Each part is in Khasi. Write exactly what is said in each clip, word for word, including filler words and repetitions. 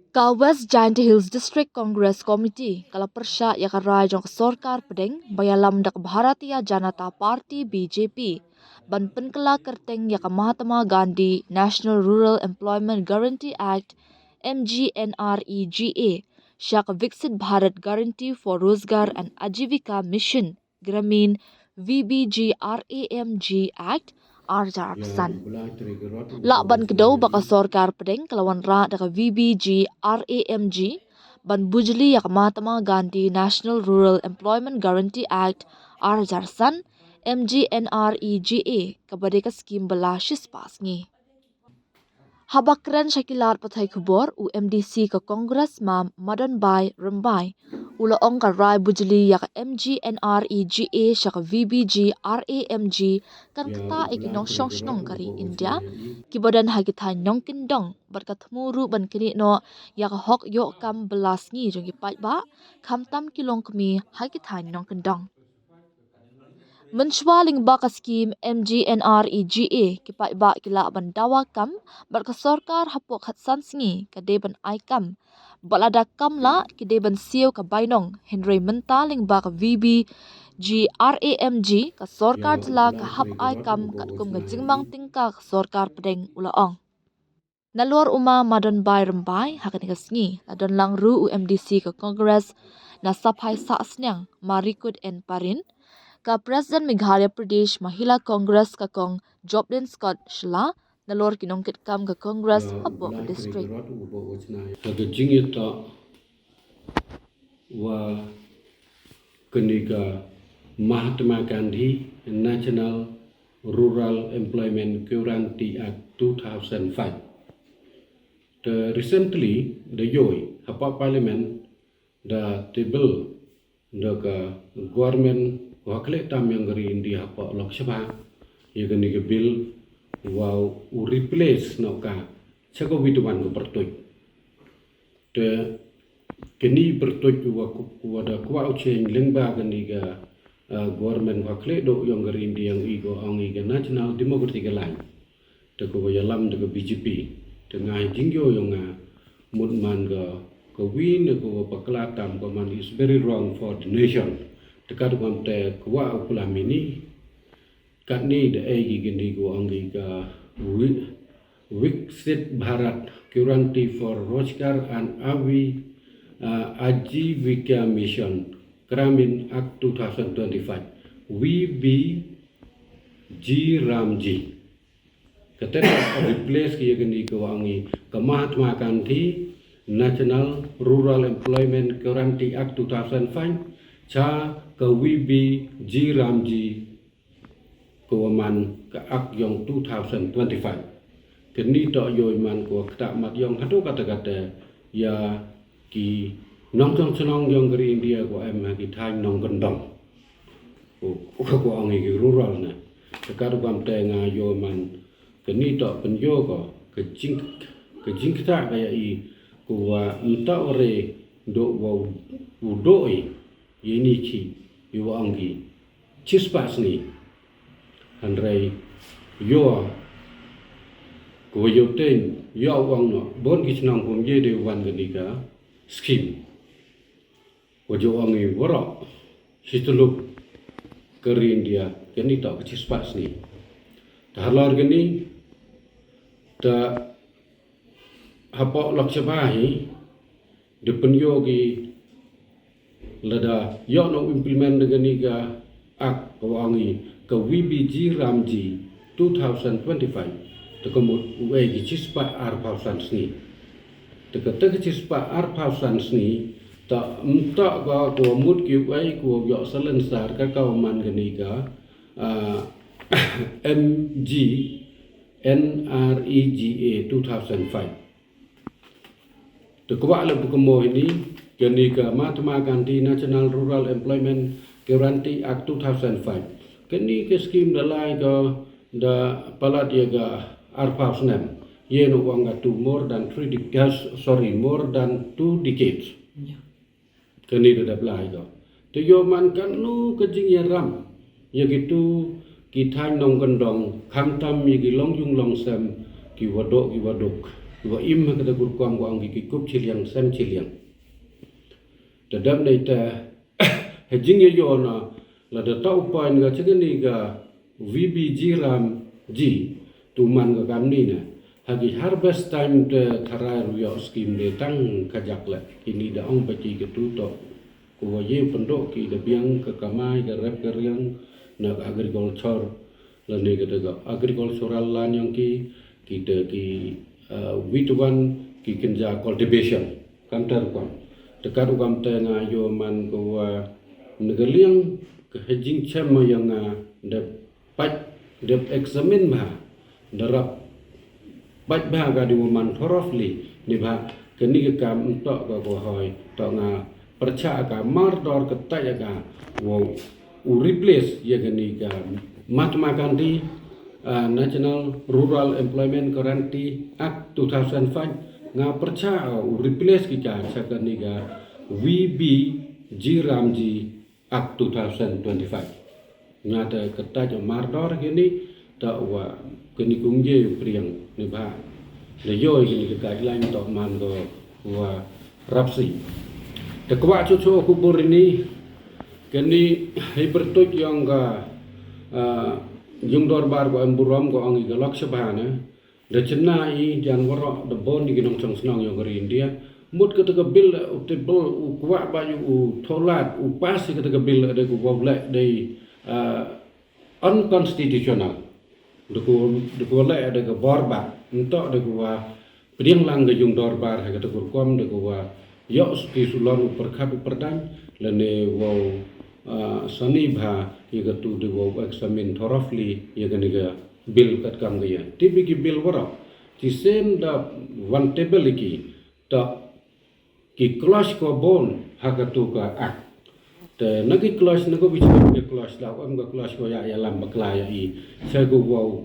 Ka West Jaintia Hills District Congress Committee ka la pyrshah ïa ka rai jong ka sorkar pdeng ba ïalam da ka Bharatiya Janata Party, B J P, ban pynkylla kyrteng ïa ka Mahatma Gandhi National Rural Employment Guarantee Act, M G N R E G A, sha ka Viksit Bharat Guarantee for Rozgar and Ajivika Mission Gramin, V B G RAM G Act, ar hajar arphew san. Lah ban kdew ba ka sorkar pdeng ka la wanrah da ka V B G RAM G ban bujli ïa ka Mahatma Gandhi National Rural Employment Guarantee Act, ar hajar san, M G N R E G A, kaba dei ka skim ba la shispah sngi. Haba kren sha ki lad pathai khubor, u M D C ka Congress, Mam Madonbai Rymbai, u la ong ka rai bujli ïa ka M G N R E G A sha ka V B G RAM G kan ktah ïa ki nongshong shnong ka ri India kiba don ha ki thaiñ nongkyndong, bad ka thmu ruh ban knieh noh ïa ka hok ïoh kam bylla sngi jong ki paidbah, khamtam ki longkmie ha ki thaiñ nongkyndong. Mynshuwa lyngba ka skim M G N R E G A, ki paidbah ki lah ban dawa kam bad ka sorkar hapoh khatsan sngi ka dei ban ai kam. Bad lada kam lah, ki dei ban siew ka bainong, hynrei mynta lyngba ka V B G RAM G, ka sorkar jylla ka hap ai kam katkum ka jingmang tyngka ka sorkar pdeng, u la ong. Nalor u Mam Madonbai Rymbai, ha kane ka sngi la don lang ruh u M D C ka Congress na Saphai Sahsniang, Marikut N Parin, ka President Meghalaya Pradesh Mahila Congress ka Kong Joplin Scott Shylla, nalor ki nongkitkam ka Congress hapoh ka district. Ha ka jingïathoh wa kane ka Mahatma Gandhi National Rural Employment Guarantee Act two thousand five. Te recently da ïohi hapoh Parliament da table da ka government wa khleh tam ïong ka ri India hapoh Lok Sabha ïa kane ka bill wa u replace noh ka sha ka wi twan ka pyrtuit. Te kane pyrtuit wa, wa da kwah u change lyngba kane ka, uh, government wa khleh duh ïong ka ri India, ïong i ko ong i ka National Democratic Alliance. Te ko wa ïalam da ka B J P. Te nga ha jingïoh ïong nga mut man ka, ka wi ne ko wa bakla tam ko man is very wrong for the nation. Te ka duh kam te kwah u klam ïa ini. Katne da ei ki kine ko ong ki ka Wi-, Viksit Bharat Guarantee for Rozgar and Avi-, uh, Ajivika Mission Gramin Act two thousand twenty-five, V B G RAM G. Kata ka replace ki ïa kine ko ong ki ka Mahatma Gandhi National Rural Employment Guarantee Act two thousand five, cha ka V B G RAM G, ko wa man ka Act ïong two thousand twenty-five. Kine to ïoh man ko wa ktah mat ïong hato kata kata ïa ki nongchong chnong ïong ka ri India ko em ha ki thaiñ nongkyndong. Ko, ko, ko ong ki rural na. Te ka ruh bam te nga ïoh man kine to pynïoh ko ka jing, ka jingktah ka ïa i ko wa mynta u re duh wa u duh i. Ïa ini ki, ïa wa ong ki chispah sngi. Hynrei ïa ko ïa u teng ïa u ong noh bun ki chnong kum ïa de wan kane ka skim. Wa ju ong i waroh shi tyllup ka ri India kane to ka chispah sngi. Te halor kane te hapoh Lok Sabha hi da pynïoh ki lada ïoh noh implement da kane ka Act ka wa ong i ka V B G RAM G two thousand twenty-five. Te ka mut u ei ki chispah arphew san sngi. Te kata ka chispah arphew san sngi ta mynta ka ko mut ki u ei ko ïoh salensar ka ka man kane ka, ah, M G N R E G A two thousand five. Te kwah la bu ka mo hini, kane ka Mahatma Gandhi National Rural Employment Guarantee Act two thousand five. Kane ka skim da lai ka da palat ïa ka arphew snem. Ïa no wang ka two more than three decades, sorry, more than two decades. Kane da dap lai ko. Te ïoh man kano ka jingïaram ïa kitu ki thaiñ nongkyndong, khamtam ïa ki longjung longsem, ki wadoh ki waduk. Wa im ha kata ka rukom ka ong ki kup chiliang sem chiliang. Te dep nei te ha jingïaïaw na la da tau pain ga chikani ga V B G RAM G tu man ga kamni na. Ha ki harvest time te tharai ruh ïoh skim de tang kajak le. Kini da ong ba ki ka tu to. Ko wa ye pendo ki da biang ka kamai ka rep ka riang na ka agriculture lane kata ka agricultural land yong ki, kita ki uh, wituan ki kynja cultivation. Kamter kam. Te ka rukom te nga ïoh man ko wa na ka liang ka ha jingchem ma yong nga dep pait dep examine ma da rap pait ba ka di wa man thoroughly ni ba kani ka kam ntok ka ko hoi to nga percha ka mar dor ka tai ka wow u replace ya kani ka Mahatma Gandhi uh, National Rural Employment Guarantee Act two thousand five nga percha uh, u replace ki ka cha kani ka V B G RAM G Act two thousand twenty-five. Nga te kertaj mardor kini ta wa kini kungje priang ni ba le yoi kini ke guideline to man ko wa rapsi. Te kwa chuchu kubur ini kini hibertuj yang ka uh, yung dorbar ko emburom ko ang igalok sebana. Da chynna i jan warok da bon di ki nongchong shnong yong ka ri India. Mut kata ka bill u table u kwah ba yu u tholat u pass kata ka bill da ku wow leh dei uh, unconstitutional. Da ku da ku leh da ka bor ba ntok da ku wa pdiang lang ka yung dorbar ha kata ku rukom da ku wa ïoh suki sulon u perkhat u perdain lane wow uh, sani bha ya katu da wow examine thoroughly ya kani ka bill kat kam ka ya. Tibi ki bill warok. Ti sen da wan table ki ta ki clause ko bon ha katu ka act. Te na ki clause na ko bi ki clause da em ka clause ko ya ya lam bakla ya i. Sa ko wow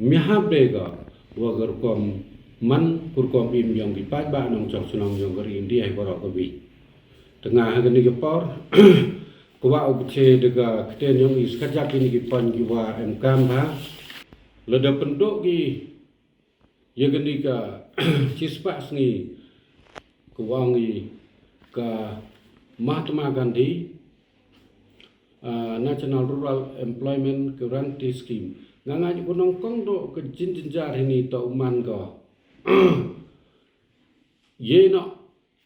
mihab de ka wa ka rukom man ka rukom im yong ki pat ba nong chok sunong yong ka ri India ko ro ko bi. Te nga ha kani ka por ko wa u che de ka kten yong i skajak ini ki pan ki wa em kam ba. Lada pendok ki ya kani ka chispa sngi ka wang i ka Mahatma Gandhi uh, National Rural Employment Guarantee Scheme. Nga nga ko nong kong do ka jinjinjar hini ta uman ko. Ye no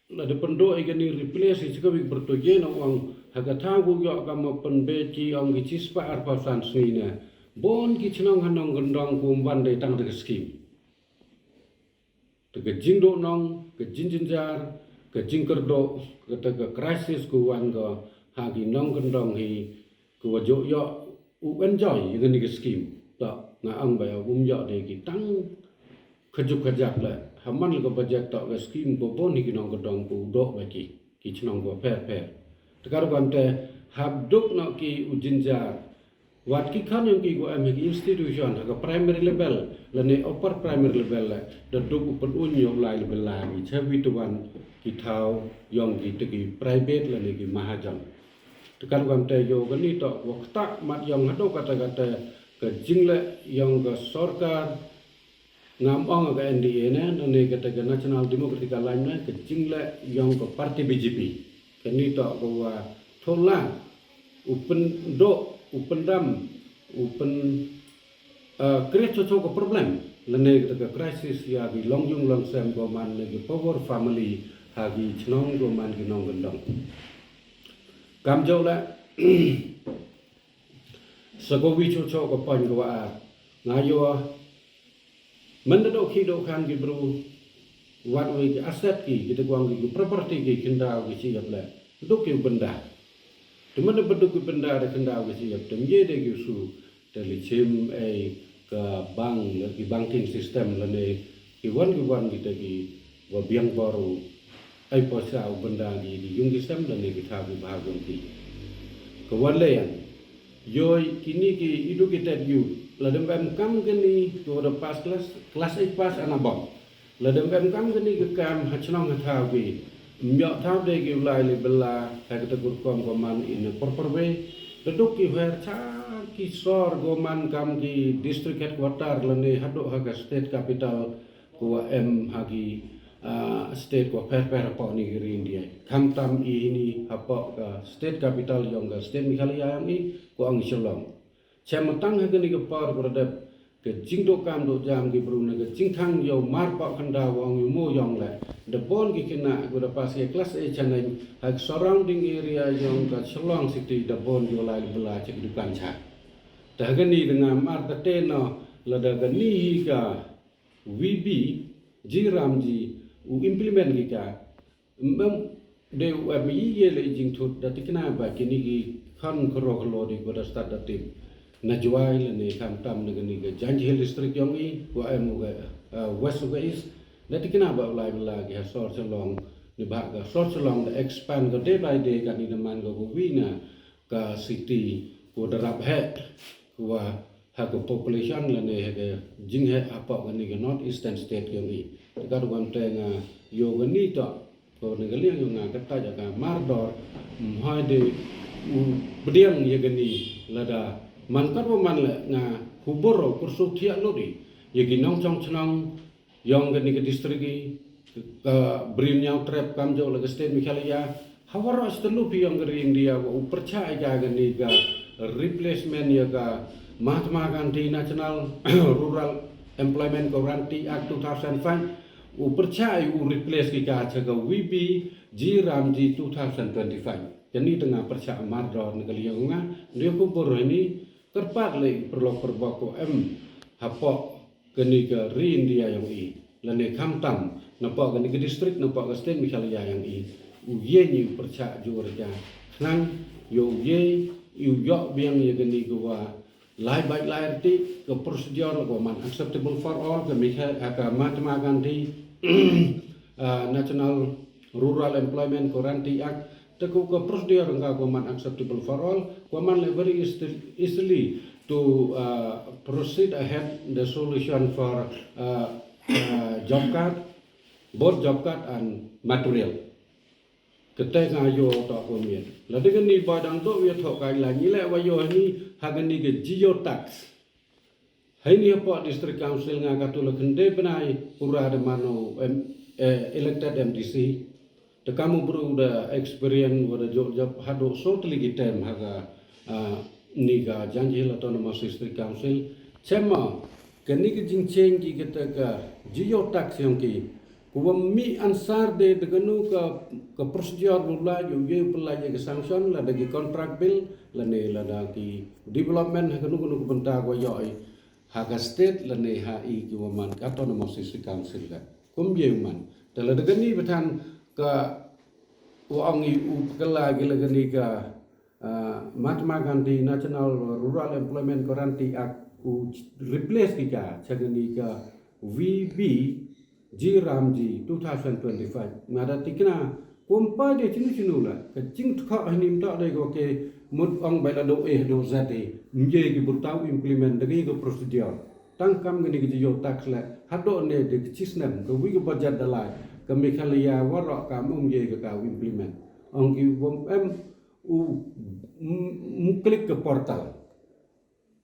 la de pendo i kani replace i chika wik berto ye no wang ha ka thaw ko yo ka ma penbe ki ong ki chispa arpa san sngi ne. Bon ki chnong hanong gendong ko umban de tang de ka scheme. Te ka jingdoh nong ka jingjinjar ka jingkyrdoh ka te ka crisis ku wan ka ha ki nongkyndong hi ku wa joh yoh u enjoy ya kani ka scheme. Ta nga ang ba ya um yoh de ki tang ka juk ka jak le ha man le ka budget ta ka scheme ko bon hi ki nongkyndong ku doh ba ki ki chnong ko pher pher. Te ka rukom te hap duk no ki u jinjar wat ki khan yong ki ko em ha ki institution ha ka primary level lane upper primary level le da duk u pynun yoh lai level la ki chabi tuan ki thaw yong ki te ki private lane ki mahajan. Te ka rukom te yo kani to wa kta mat yong hado kata kata ka jingle yong ka sorkar ngam ong ka N D A ne nane kata ka National Democratic Alliance ne ka jingle yong ka party B J P. Kani to ka wa thola u pyndoh u pyndam u pyn uh, create cho cho ka problem lane kata ka crisis ya ki long yung long sem ko man ne ki poor family ha ki chnong ko man ki nongkyndong. Kam jo la sa ko wi cho cho ka pon ko wa nga yo man da do ki do khan ki bru wat wi ki asset ki ki te kwang ki property ki kyndaw ki chi yap le duk ki benda. Te man da duk ki benda da kyndaw ki chi yap te ye de ki su te li chim ei ka bank ki banking system lane ki wan ki wan ki te ki wa biang baru ai poisa u benda ki ki yung ki sem lane ki tha ki bha gun ki. Ka wan le yang yoi kini ki idu ki tet yu la dem em kam kini ko da pass class class eight pass ana bom. La dem em kam kani ka kam ha chnong ha thaw ki. Myoh thaw de ki ulai li bela ha kata kur kom ko man in a proper way. Daduk ki her cha ki sor ko man kam ki district headquarter lane haduk ha ka state capital Ko wa em ha ki state ko pher pher hapoh ni ri India. Khamtam i hini hapoh ka state capital yong ka state Meghalaya yong i ko ong Shillong. Chem tang ha kani ka por ko da dep ka jingduk kam duk jam ki bru na ka jingthang yow mar pok khanda wa ong mo yong le. Da bon ki kina ko da pas ka class A chaneng ha ka surrounding area yong ka Shillong city da bon yow lai bela cek dukan cha. Ta ha kani da nga mar ta te no la da kani hi ka VB, G RAM G, u implement ki ka. Mem de u em yi ye le jing thut da tikna ba kini ki khan kro klo di ko da start da tim. Na Jwai le ne khamtam na kani ka Jaintia Hills District yong i, ko em u ka West u ka East. Da tikna ba u lai bela ki ha sor Shillong ni ba ka sor Shillong da expand ka day by day kani da man ka ko wi na ka city ko da rap he ko wa ha ka population la ne ha ka jing he hapoh kani ka North Eastern State yong i. Ka ruan te nga yo kani to ko ne ka liang yong nga ka ta ja ka mar dor mhai de u bdiang ya kani la da man kat wa man le nga hubor kursu thiak lo di ya ki nong chong chnong yong kani ka district i ka brin nyau trep kam jo la ka state Meghalaya. Hawara stelu pi yong ka ri India wa u percha ya kani ka replacement ya ka Mahatma Gandhi National Rural Employment Guarantee Act two thousand five. U percha ya u replace ki ka cha ka VB G RAM G two thousand twenty-five. Kani tengah percha mar dor na ka liang nga. Dia ku bor ini kerpat le perlok perbok ko em hapoh kani ka ri India yong i. Lane khamtam napoh kani ka district napoh ka state Meghalaya yong i. U ye ni u percha jur ja. Khnang yo u ye u yok biang ya kani ka wa lai bai lai rti ka procedure la ko man acceptable for all ka Megha-, ka Mahatma Gandhi National Rural Employment Guarantee Act. Te ko ka procedure nga ko man acceptable for all, ko man le very easily to proceed ahead the solution for job card, both job card and material. Kete nga yo to ko miet. La dengan ni ba dang to ya to kai la ni le wa yo ni ha ni ke geotax. Hai ni hapoh District Council nga ka tu la kende benai pura de mano elected MDC. Te kamu bru da experience wa da jok jok hadu so teli ki tem ha ka ni ka Jaintia Hills Autonomous District Council. Chema kani ka jingcheng ki kata ka geotax yong ki. Kuwa mi ansar de de kanu ka ka procedure bu la yu ye pelai ye ka sanction la da ki contract bill la ne la da ki development ha kanu kanu ka benta ko yo i ha ka state la ne ha i ki wa man ka Autonomous District Council ka kum ye man. Te la da kani batan ka wa ong i u pekala ki la kani ka Mahatma Gandhi National Rural Employment Guarantee Act u replace ki ka cha kani ka VB G RAM G two thousand twenty-five. Nga da tikna kumpa de chinu chinu la ka jing tkha hanim ta de ko ke mut ong bai la do eh do zat de mje ki burtau implement de ki ko procedure. Tang kam ngani ki yo tax le hado ne de ki chisnem ka wi ka budget da lai ka Meghalaya waro ka mum ye ka ka implement. Ong ki wom em u muklik ka portal.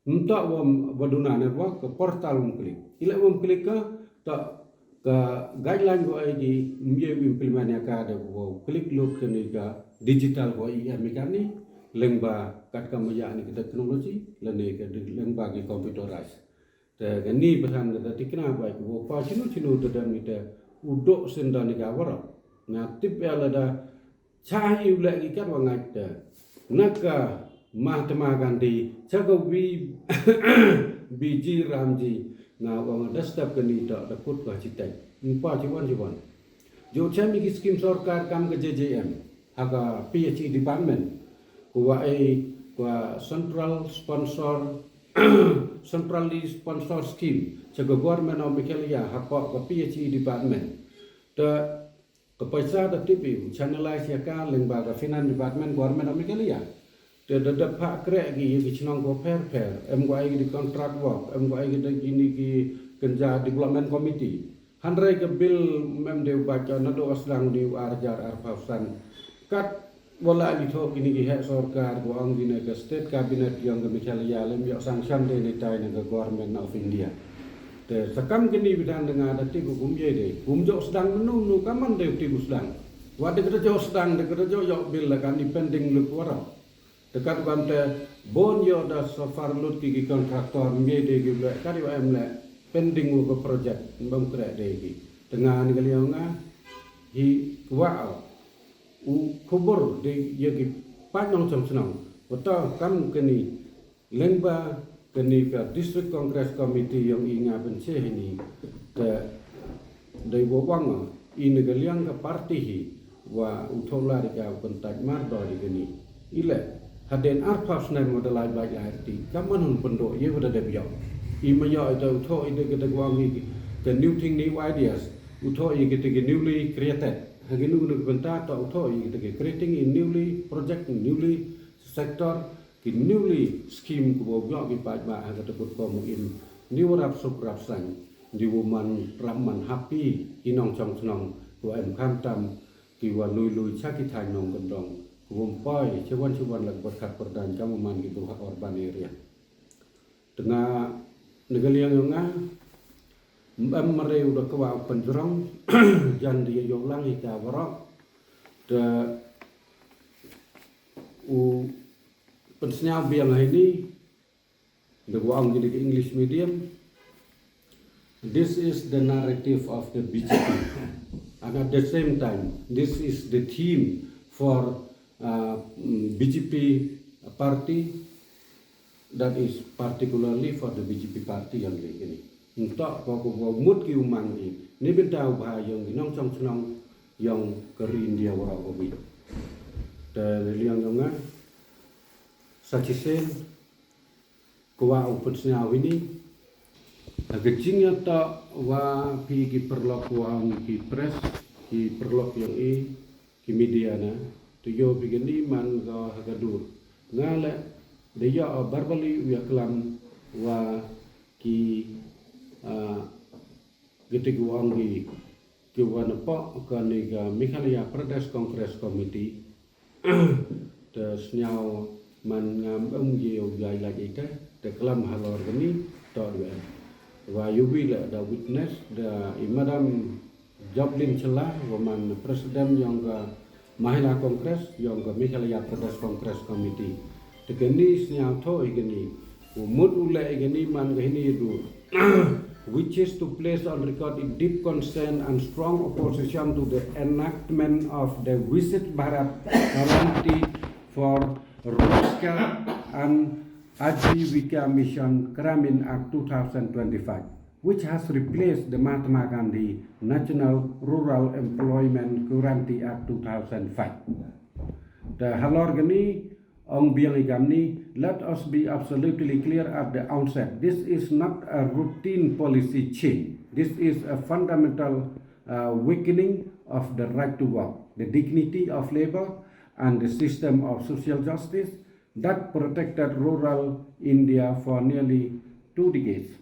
Mta wom baduna ne wa ka portal muklik. Ila wom klik ka ta ka guideline ko ai ki mye implement ya ka de wo klik lut ka ni ka digital ko i ya mi ka ni lengba kat ka maya ni ka technology la ne ka lengba ki computerized. Te kani batan da tikna bai ko pa chinu chinu te dam ni te u dok sen da ni ka wara. Nga tip ya la da cha hi u le ki kat wa ngai te. Naka Mahatma Gandhi cha ka wi biji ramji nga wa nga da step kani da da kut ka chitai. Mpa chi wan chi wan. Jo cha mi ki scheme sorkar kam ka JJM ha ka PHE department. Ko wa ai ko central sponsor centrally sponsored scheme cha ka Government of Meghalaya hapoh ka PHE department. Te ka paisa da tipi channelize ya ka lengba ka Finance Department Government of Meghalaya. Te da da pha kre ki ya ki chnong ko pher pher em ko ai ki contract work em ko ai ki da kini ki kenja development committee. Hanrai ka bill mem de ba ka na do aslang di ar jar ar phasan. Kat wala li tho kini ki hek sorkar ko ang dine ka state cabinet yang ka Meghalaya lem yok sanction de ni tai na ka Government of India. Te sakam kini bidang da nga da ti ku kum ye de. Kum jok sedang menu menu kaman de ti ku sedang. Wa de kata jok sedang de kata jok jok bil la kan pending luk wara. Te kat kam te bon yo da safar lut ki ki kontraktor mye de ki le kat yo em le pending u ko project bam kre de ki. Te nga ni kali nga hi wa u khubur de ye ki pat nong chong chnong. Wata kam kini lengba kani ka District Congress Committee yong i nga ban che hini te dei wa wang i na ka liang ka party hi wa u thola ri ka ban taj mar do ri kani. I le haden ar phas nem wa da lai bai lai ti ka man hun pendo ye wa da dep yo. I ma yo i da u tho i da ka da wang i ka new thing, new ideas. U tho i ka da ka newly created. Ha ka nu ka benta ta u tho i ka da ka creating i newly project, newly sector, ki newly scheme ku bo yo ki paid ba ha ka ta kut ko mu im ni wa rap suk rap sang di wa man rap man happy ki nong chong chnong ku em kham tam ki wa lui lui cha ki thai nong kendong ku bom poi che wan che wan lak berkat perdan kamu man ki bru ha urban area. Tenga negaliang yong nga em mare u da kwa penjrong jan di yo lang i ka warok te u pensnyaw biang ha ini, da wa ong ini ke English medium. This is the narrative of the B J P. And at the same time, this is the theme for uh, mm, B J P party, that is particularly for the B J P party yang le kini. Ntok ko ko bo mut ki umang ki ni benta u bha yong ki nong chong chnong yong ka ri India wa ko bi. Te liang yong nga sa chi sen ko wa u put snya wini. Ha ka jingya ta wa pi ki perlok wa ki press ki perlok yong i ki media na tu yo pi kini man ga ha ka dur. Nga le de ya barbali u ya klam wa ki ah, giti ki wang ki ki wan pa ka ni ka Meghalaya Pradesh Congress Committee te sniaw man ngam em ye u jai lagi te te klam halor kani to dua. Wa yubi le da witness da i madam Joblin Chela, woman president yong ka Mahila Congress, yong ka Meghalaya Pradesh Congress Committee. Te kani sniaw tho i kani, u mut u le i kani man ka hini du, which is to place on record a deep concern and strong opposition to the enactment of the Viksit Bharat Guarantee for Rozgar and Ajivika Mission Gramin Act two thousand twenty-five, which has replaced the Mahatma Gandhi National Rural Employment Guarantee Act two thousand five. The halor kani ong biang i kani, let us be absolutely clear at the outset. This is not a routine policy change. This is a fundamental uh, weakening of the right to work, the dignity of labor, and the system of social justice that protected rural India for nearly two decades.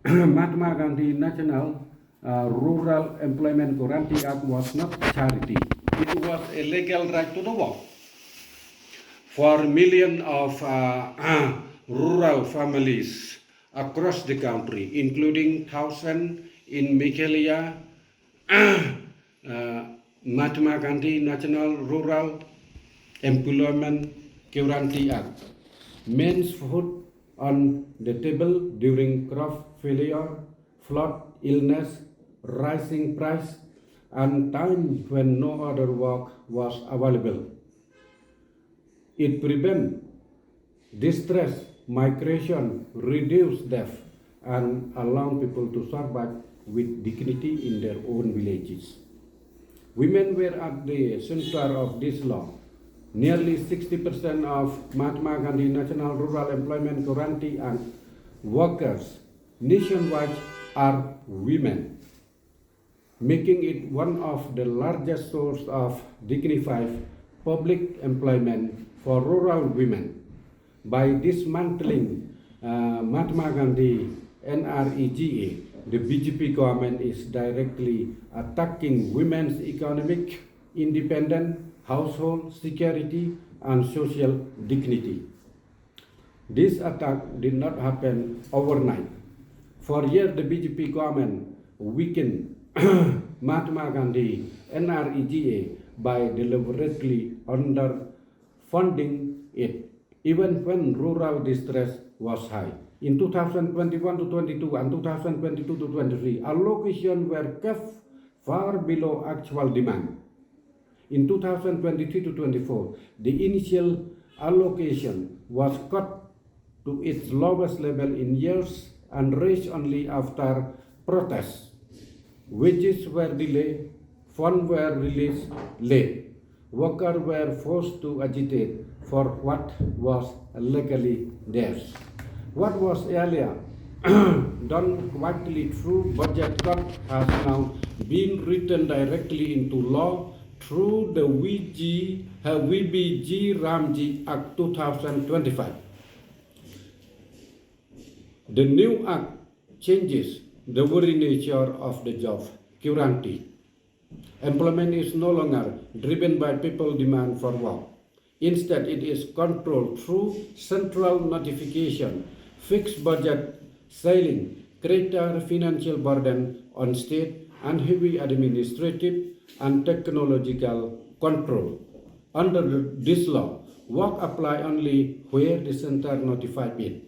Mahatma Gandhi National uh, Rural Employment Guarantee Act was not charity. It was a legal right to the work for millions of uh, rural families across the country, including thousands in Meghalaya, uh, Mahatma Gandhi National Rural Employment Guarantee Act. Men's food on the table during crop failure, flood, illness, rising price, and time when no other work was available. It prevents distress, migration, reduce death, and allow people to survive with dignity in their own villages. Women were at the center of this law. Nearly sixty percent of Mahatma Gandhi National Rural Employment Guarantee Act workers nationwide are women, making it one of the largest source of dignified public employment for rural women. By dismantling uh, Mahatma Gandhi N R E G A, the B J P government is directly attacking women's economic independence, household security, and social dignity. This attack did not happen overnight. For years, the B J P government weakened Mahatma Gandhi N R E G A by deliberately underfunding it, even when rural distress was high. In two thousand twenty-one to twenty-two and two thousand twenty-two to twenty-three, allocations were kept far below actual demand. In two thousand twenty-three to twenty-four, the initial allocation was cut to its lowest level in years and raised only after protests. Wages were delayed, funds were released late. Workers were forced to agitate for what was legally theirs. What was earlier done quietly through budget cut has now been written directly into law through the V G, uh, V B G Ramji Act two thousand twenty-five. The new act changes the very nature of the job guarantee. Employment is no longer driven by people demand for work. Instead, it is controlled through central notification, fixed budget ceiling, greater financial burden on state, and heavy administrative and technological control. Under this law, work apply only where the center notified it.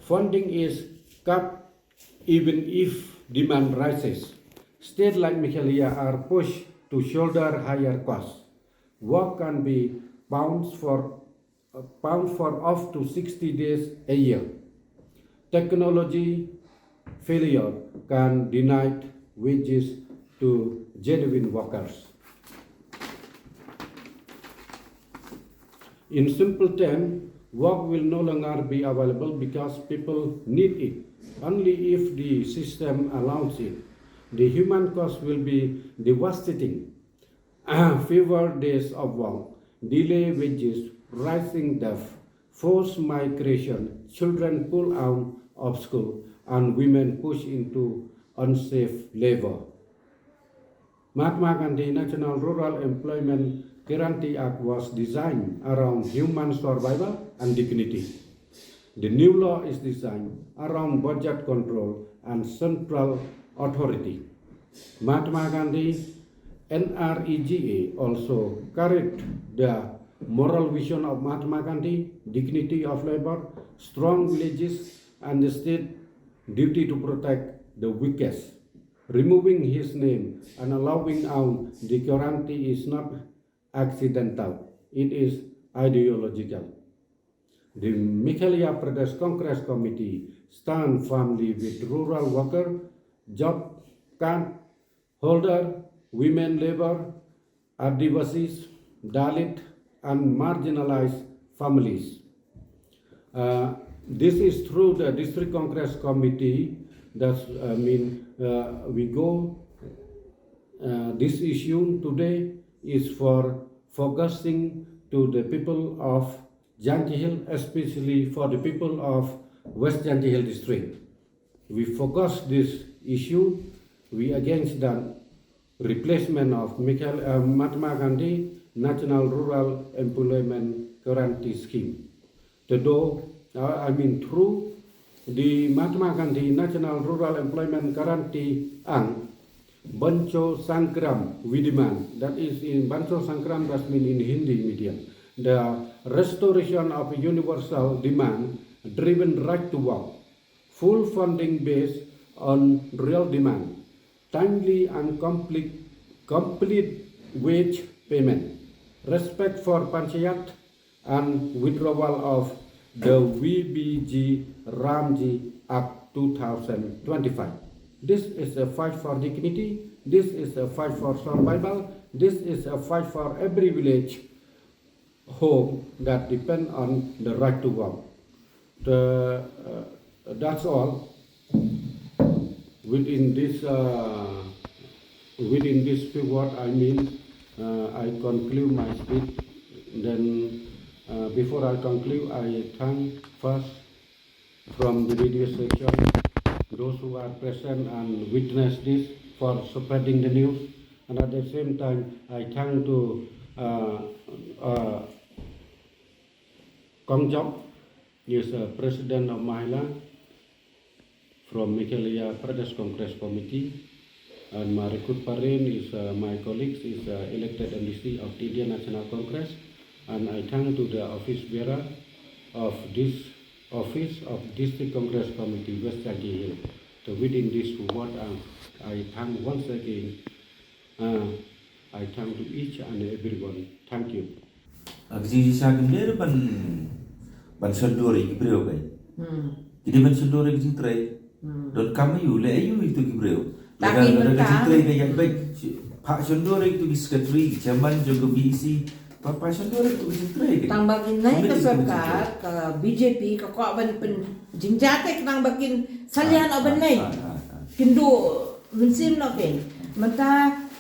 Funding is capped even if demand rises. States like Meghalaya are pushed to shoulder higher costs. Work can be pawned for, uh, pawned for up to sixty days a year. Technology failure can deny wages to genuine workers. In simple terms, work will no longer be available because people need it, only if the system allows it. The human cost will be devastating. Fewer days of work, delay wages, rising death, forced migration, children pulled out of school, and women pushed into unsafe labor. Mahatma Gandhi National Rural Employment Guarantee Act was designed around human survival and dignity. The new law is designed around budget control and central authority. Mahatma Gandhi N R E G A also carried the moral vision of Mahatma Gandhi, dignity of labor, strong villages, and the state duty to protect the weakest. Removing his name and allowing out the guarantee is not accidental. It is ideological. The Meghalaya Pradesh Congress Committee stand firmly with rural worker, job card holder, women labor, Adivasis, Dalit, and marginalized families. Uh, this is through the District Congress Committee. That's, I mean, uh, we go, uh, this issue today is for focusing to the people of Jaintia Hill, especially for the people of West Jaintia Hill District. We focus this issue. We against that replacement of Michael, uh, Mahatma Gandhi National Rural Employment Guarantee Scheme. Te do, uh, I mean, through the Mahatma Gandhi National Rural Employment Guarantee Act, Bancho Sangram, we demand, that is in Bancho Sangram, that mean in Hindi medium, the restoration of universal demand driven right to work, full funding based on real demand, timely and complete, complete wage payment, respect for panchayat, and withdrawal of the V B G Ramji Act two thousand twenty-five. This is a fight for dignity. This is a fight for survival. This is a fight for every village home that depend on the right to work. The, uh, that's all. Within this, uh, within this few words, I mean, uh, I conclude my speech. Then, uh, before I conclude, I thank first from the radio station, those who are present and witness this for spreading the news. And at the same time, I thank to, uh, uh, Kong Jok, he is a president of Mahila from Meghalaya Pradesh Congress Committee, and my recruit parent is uh, my colleagues is uh, elected M D C of the Indian National Congress, and I thank to the office bearer of this office of District Congress Committee West Jaintia Hills. So within this word, uh, I thank once again. Uh, I thank to each and everyone. Thank you. Ka jingshisha kim dei ban ban shondur ïa ki briew kai. Ki dei ban shondur ïa ki jingtrei. Don kam aïu, leh aïu ïa ki briew. Lada lada ka jingtrei ka ïaid beit, phah shondur ïa ki secretary, chairman jong ka B E C. Phah phah shondur ïa ki jingtrei kai. Tang ba kin nai ka sorkar ka B J P ka kwah ban pynjynjar te, tang ba kin salia noh ban nai. Kin duh mynsiem noh kin. Mynta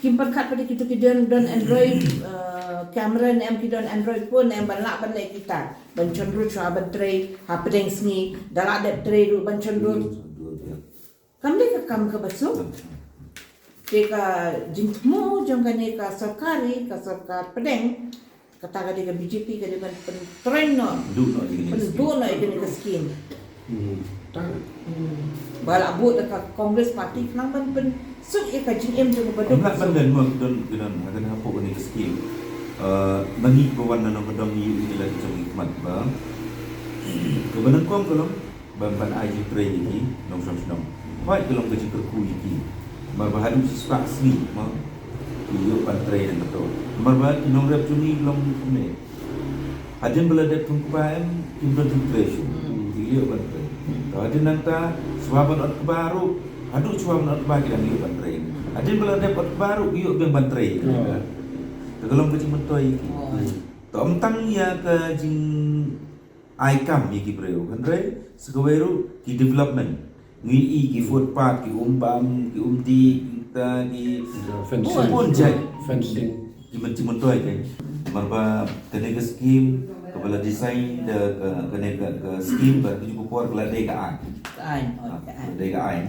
kim pyrkhat pat ïa kito ki don don Android, eh, camera ne em, ki don Android phone ne em, ban lah ban leh kita. Ban shondur shuwa ban trei hapdeng sngi, da lah dep trei ruh ban shondur. Kam dei ka kam kaba suk. Te ka jingthmu jong kane ka sorkar, ka sorkar pdeng, kata ka dei ka B J P ka dei ban pyntrei noh, pynduh noh ïa kane ka skim. Ba la buh da ka Congress Party khnang ban pynsuk ïa ka jingim jong ka baduk. Ym lah ban don mo ki don ki don ha kane hapoh kane ka skim. Eh, ma ngi ba wan na nongkyndong ngi ïohi ïa la ki jong ngi khmat ba kaba nyngkong ka long ban ban ai jingtrei ïa ki nongshong shnong. Hooid ka long ka jingkyrkhu ïa ki. Namar ba haduh shispah sngi mo ki ïoh ban trei nangta. Namar ba ki nongrep jong ngi ki long kumne. Hadien ba la dep thung kba em kim don jingtrei shuh. Ki ïoh ban trei. Te hadien nangta shuwa ban ot kba ruh, haduh shuwa ban ot kba ki dang ïoh ban trei. Hadien ba la dep ot kba ruh ki ïoh biang ban trei. Te ka long ka jingmyntoi ïa ki. Te ym tang ïa ka jing ai kam ïa ki briew, hynrei sa kawei ruh ki development. Ngi i ki footpath, ki um bam, ki um dih, kita ki bun jait. Ki men, ki myntoi kai. Namar ba kane ka skim kaba la design da ka, kane ka, ka skim ba ki ju ka por ka la dei ka aiñ. Ka aiñ, oh, ka aiñ. Ka la dei ka aiñ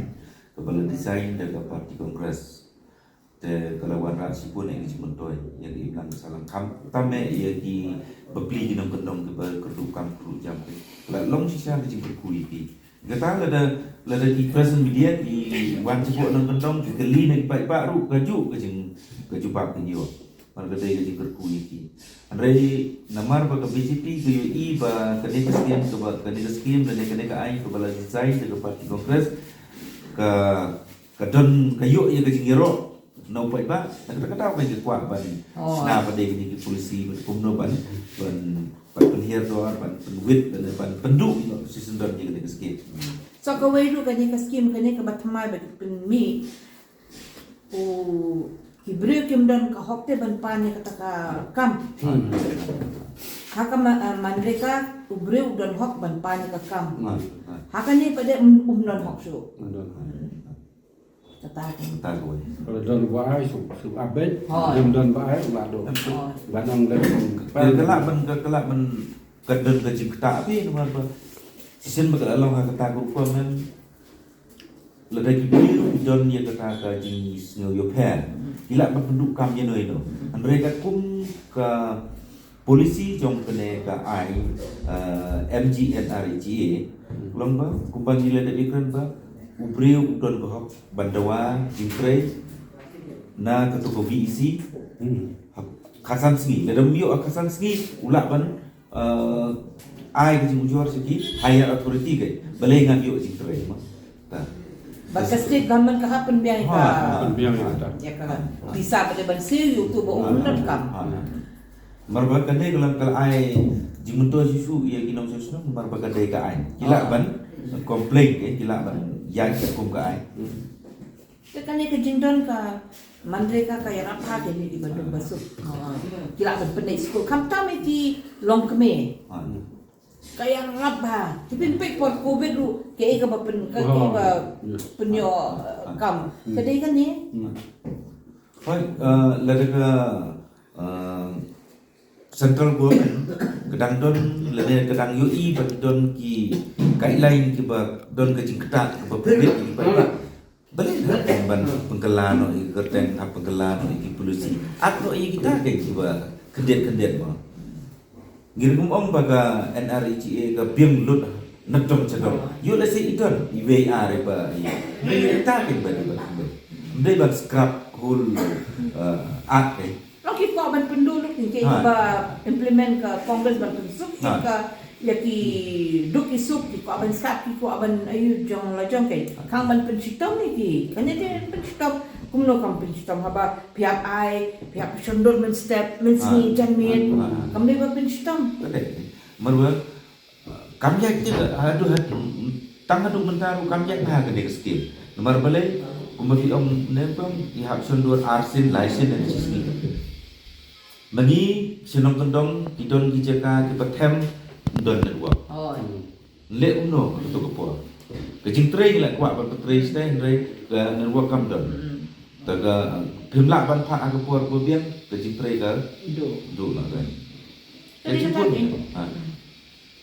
kaba la design da ka party Congress. Te ka la wanrah shibun ïa ki jingmyntoi ïa ki imlang ka sahlang, khamtam eh ïa ki bapli ki nongkyndong kiba kyrduh kam kyrduh jam. Ka la long shisha ka jingkyrkhu ïa ki. Kata lada, lada ki press media ki wan shapoh nongkyndong ki kylli na ki paidbah ruh kajuh ka jing, ka jubab kin ïoh. Namar ka dei ka jingkyrkhu ïa ki. Hynrei namar ba ka B J P ka ïohi ba kane ka skim kaba, kane ka skim lane kane ka aiñ kaba la design da ka party Congress ka ka don, ka ïoh ïa ka jingïaroh na u paidbah. Na kata ka daw ka kwah ban shna pat de kine ki policy ban kumno ban, ban, ban pynhiar dor, ban pynwit, ban, ban pynduh ïa ka shisien don ïa kane ka skim. So kawei ruh kane ka skim kane kaba thymmai ba ki pynmih, u, ki briew kim don ka hok te ban pan ïa kata ka kam. Ha ka ma-, eh, MGNREGA u briew u don hok ban pan ïa ka kam. Ha kane pat de um, um don hok shuh. Kata ka. Kata ka wei. Ka la don ba ai suk, suk abet, don ba ai la don. Ba nang don. Ka la ban, ka la ban, ka don ka jingktah phi namar ba shisien ba ka la long ha kata ka rukom em. Lada ki briew ki don ïa kata ka jingsngew ïoh pher, ki lah ban pynduh kam ïano ïano. Hynrei katkum ka policy jong kane ka aiñ, eh, MGNREGA, long ba kumba ngi la dep ïakren ba u briew u don ka hok ban dawa jingtrei na kato ka VEC ha khatsan sngi. Lada ym ïoh ha khatsan sngi u lah ban, eh, ai ka jingujor sha ki higher authority kai. Balei ngam ïoh jingtrei mo. Bad ka state government ka hap pynbiang ïa ka, pynbiang ïa ka pisa ba dei ban siew ïa uto ba um don kam. Namar ba kane ka long ka la ai jingmyntoi shuh shuh ïa ki nongshong shnong namar ba ka dei ka aiñ. Ki lah ban complain ke, ki lah ban ïaid katkum ka aiñ. Te kane ka jingdon ka MGNREGA ka ïarap ha kine ki baduk basuk. Ki lah ban pyndait skul khamtam ïa ki longkmie. Ka ïarap ha. Te phin peit por covid ruh kaei kaba pyn, kaei kaba pynïoh, eh, kam. Ka dei kane. Hooid, eh, lada ka, eh, central government ka dang don lane ka dang ïohi ba ki don ki guideline kiba don ka jingktah kaba pynbeit ïa ki paidbah. Balei hap ban pynkylla noh ïa ki kyrteng, hap pynkylla noh ïa ki policy. Ap noh ïa kita kiba khyndiat khyndiat mo. Ngi ruh ngim ong ba ka NREGA ka biang lut Nabdong chadong. Yu leh si i don iwei ar ba i. Ni ita kin ba di ba. Mdei ban scrap whole uh, art ni. Long ki kwah ban pynduh lut ki ba implement ka Congress ban pynsuk ki ka ya ki duk ki suk ki kwah ban scrap ki kwah ban ayu jong la jong kai. Khang ban pynshitom ni ki. Kan ïa pynshitom kumno kam pynshitom haba phi hap ai phi hap shondur mynstep mynsngi janmiet. Kam dei ba pynshitom. Marwa kam ïaid te haduh haduh tang haduh mynta ruh kam ïaid ha kane ka skim. Namar balei kumba phi ong ne phi ong i hap shondur ar sien lai sien ne shi sngi. Ma ngi shnong kyndong ki don ki jaka ki pathem don network. Leh kumno ha kato ka por. Ka jingtrei ngi la kwah ban pyntrei sdei hynrei ka network kam don. Ta ka phim lah ban phah ha ka por ba biang ka jingtrei ka duh la kan. Ka jingpun ha.